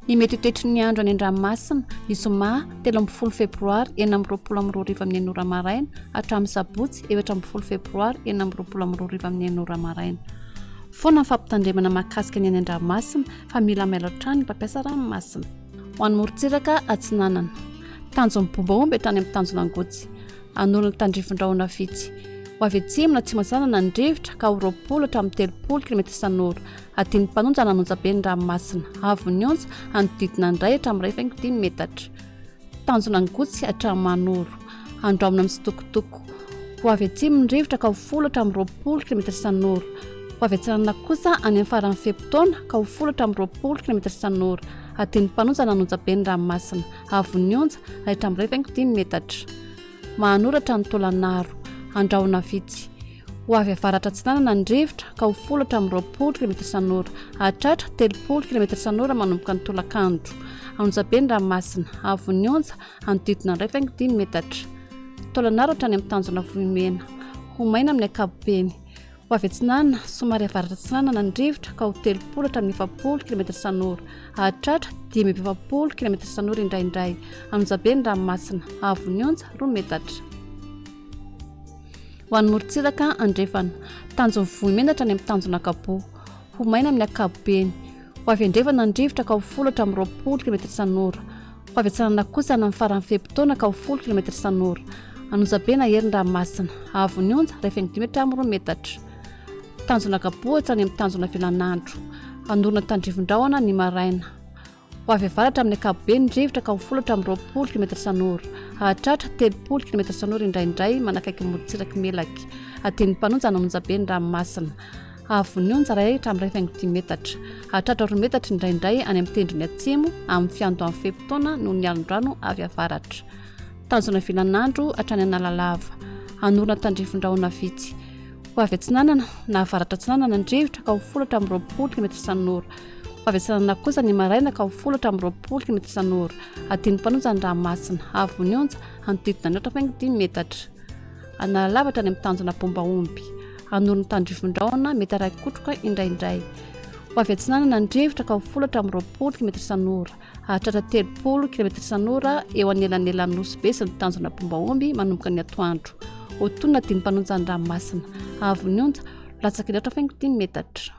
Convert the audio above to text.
Ny mety ho toetry ny andro any an-dranomasina, ny zoma 13 febroary 2026 amin'ny enina ora maraina hatramin'ny sabotsy 14 febroary 2026 amin'ny enina ora maraina. Foana ny fampitandremana mahakasika ny any an-dranomasina fa mila mailo hatrany ny mpampiasa ranomasina. Ho an'ny morontsiraka atsinanana. Tanjon'ny bombaomby hatrany amin'ny tanjona Angotsy. Anolon'ny tandrifin-drahona vitsy. Ho avy atsimo na atsimo atsinanana ny rivotra ka ho 20 hatramin'ny 30 kilometatra isan'ora. Adin'ny mpanonja nanonja be ny ranomasina. Avon'ny onja, hanodidina ny iray hatramin'ny 1,5 metatra. Tanjona Angotsy hatramin'ny Manoro. Andrahona mitsitokotoko. Ho avy atsimo ny rivotra ka ho folo hatramin'ny 20 kilometatra isan'ora. Ho avy atsinanana kosa any amin'ny faran'ny fe-potoana ka ho folo hatramin'ny 20 kilometatra isan'ora. Adin'ny mpanonja nanonja be ny ranomasina. Avon'ny onja, iray hatramin'ny 1,5 metatra. Mahanoratra ny Taolanaro. Andrahona vitsy. Ho avy avaratra atsinanana ny rivotra ka ho folo hatramin'ny 20 kilometatra isan'ora. Hahatratra 30 kilometatra isan'ora manomboka ny tolakandro. Anonjabe ny ranomasina. Avon'ny onja, hanodidina ny 1,5 metatra. Taolanaro hatrany amin'ny tanjona Vohimena. Ho maina amin'ny ankapobeny. Ho avy atsinanana, somary avaratra atsinanana ny rivotra ka ho 30 hatramin'ny 40 kilometatra isan'ora. Hahatratra 45 kilometatra isan'ora indraindray. Anonjabe ny ranomasina. Haavon'ny onja, 2 metatra. Ho an'ny morontsiraka andrefana. Tanjon'ny Vohimena hatrany amin'ny tanjona Ankaboa. Ho maina amin'ny ankapobeny. Ho avy andrefana ny rivotra ka ho folo hatramin'ny 20 kilometatra isan'ora. Ho avy atsinanana kosa any amin'ny faran'ny fe-potoana ka ho folo kilometatra isan'ora. Anonjabe na hery ny ranomasina. Haavon'ny onja, 1,5 hatramin'ny 2 metatra. Tanjona Ankaboa hatrany amin'ny tanjona Vilanandro. Hanorina tandrifin-drahona ny maraina. Ho avy avaratra amin'ny ankapobeny ny rivotra ka ho folo hatramin'ny 20 kilometatra isan'ora. Hahatratra 30 kilometatra isan'ora indraindray manakaiky ny morontsirak'i Melaky. Adin'ny mpanonja hanonjabe ny ranomasina. Haavon'ny onja iray hatramin'ny 1,5 metatra. Hahatratra 2 metatra indraindray any amin'ny tendrony atsimo amin'ny fiandohan'ny fe-potoana noho ny alon-drano avy avaratra. Tanjona vilanandro hatrany Analalava. Hanorina tandrifin-drahona vitsy. Ho avy atsinanana na avaratra atsinanana ny rivotra ka ho folo hatramin'ny 20 kilometatra isan'ora. Ho avy atsinanana kosa ny maraina ka ho folo hatramin'ny 20 kilometatra isan'ora. Adin'ny mpanonja ny ranomasina. Haavon'ny onja, hanodidina ny 4,5 metatra. Analalava hatrany amin'ny tanjona Bombaomby. Hanorina tandrifin-drahona mety harahi-kotroka indraindray. Ho avy atsinanana ny rivotra ka ho folo hatramin'ny 20 kilometatra isan'ora. Hahatratra 30 kilometatra isan'ora eo anelanelan'ny Nosy Be sy ny tanjona Bombaomby manomboka ny atoandro. Ho tonina dimy mpanonja ny ranomasina. Haavon'ny onja, latsaky ny 4,5 metatra.